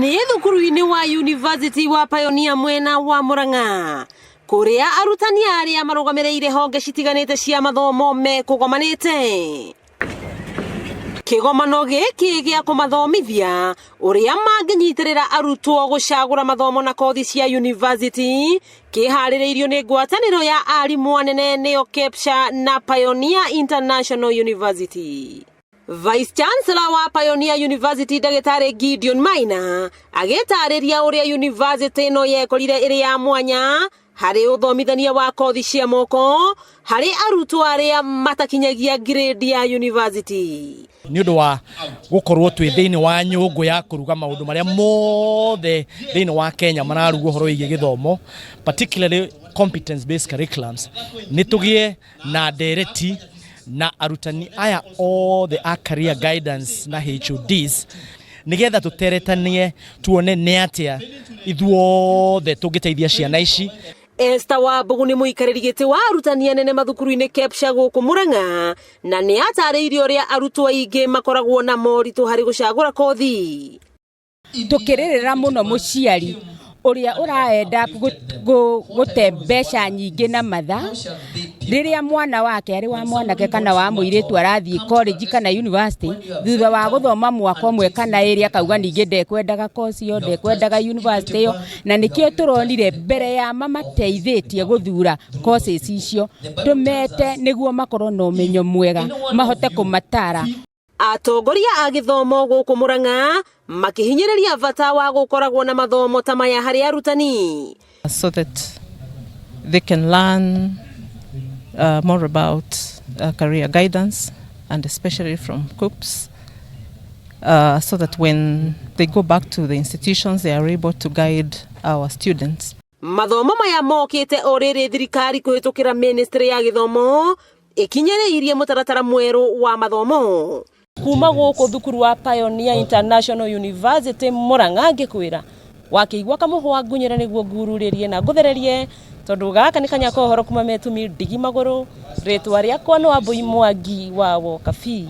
Nĩ thukuru-inĩ wa University wa Pioneer mwena wa Murang'a kũrĩa arutani arĩa marũgamĩrĩire honge citiganĩte cia mathomo mekũgomanĩte. Kĩgomano gĩkĩ gĩa kũmathomithia ũrĩa mangĩnyitĩrĩra arutwo gũcagũra mathomo na kothi cia university kĩharĩrĩirio nĩ ngwatanĩro ya arimũ anene nĩo KEPSHA na Pioneer International University. Vice Chancellor wa Pioneer University Ndagĩtarĩ Gideon Maina agĩtarĩria ũrĩa university ĩno yekorire ĩrĩ ya mwanya harĩ ũthomithania wa kothi cia moko harĩ arutwo arĩa matakinyagia grade ya university. Nĩ ũndũ wa gũkorwo twĩ thĩinĩ wa nyũngũ ya kũruga maũndũ marĩa mothe thĩinĩ wa Kenya mararuga ũhoro wĩgiĩ gĩthomo, particularly competence based curriculums, nĩ tũgĩe na ndereti na arutani aya othe a career guidance na HODs nigetha tũteretanie tuone nĩ atĩa ithuothe tũngĩteithia ciana ici. Esther Wambugu nĩ mũikarĩri gĩtĩ wa arutani anene mathukuru-inĩ KEPSHA gũkũ Murang'a na nĩ atarĩirie ũrĩa arutwo aingĩ makoragwo na moritũ harĩ gũcagũra kothi. Tukĩrĩrĩra mũno mũciari ũrĩa ũraenda gũte mbeca nyingĩ na matha rĩrĩa mwana wake arĩ wa mwanake kana wa mũirĩtu arathiĩ college kana university, thutha wa gũthoma mwaka ũmwe kana ĩrĩ akauga ningĩ ndekwendaga course ĩyo, ndekwendaga university ĩyo. Na nĩkĩo tũronire mbere ya mamateithĩtie gũthura courses icio, tũmete nĩguo makorwo na ũmenyo mwega mahote kũmatara. Atongoria a gĩthomo gũkũ Murang'a makĩhinyĩrĩria bata wa gũkoragwo na mathomo ta maya harĩ arutani. So that they can learn more about career guidance and especially from KUCCPS, so that when they go back to the institutions they are able to guide our students. Mathomo maya mokĩte o rĩrĩ thirikari kũhĩtũkĩra ministry ya gĩthomo ĩkinyĩrĩirie mũtaratara mwerũ wa mathomo. Kuma gũkũ thukuru wa Pioneer International University Murang'a, ngĩkwĩra wakĩigua kamũhwa ngunyĩra nĩguo ngururĩrie na ngũthererie, tondũ gaka nĩ kanya ka ũhoro kuma metumi ndigi magũrũ. Rĩtwa rĩakwa nĩ Wambui Mwangi wa Wokabi.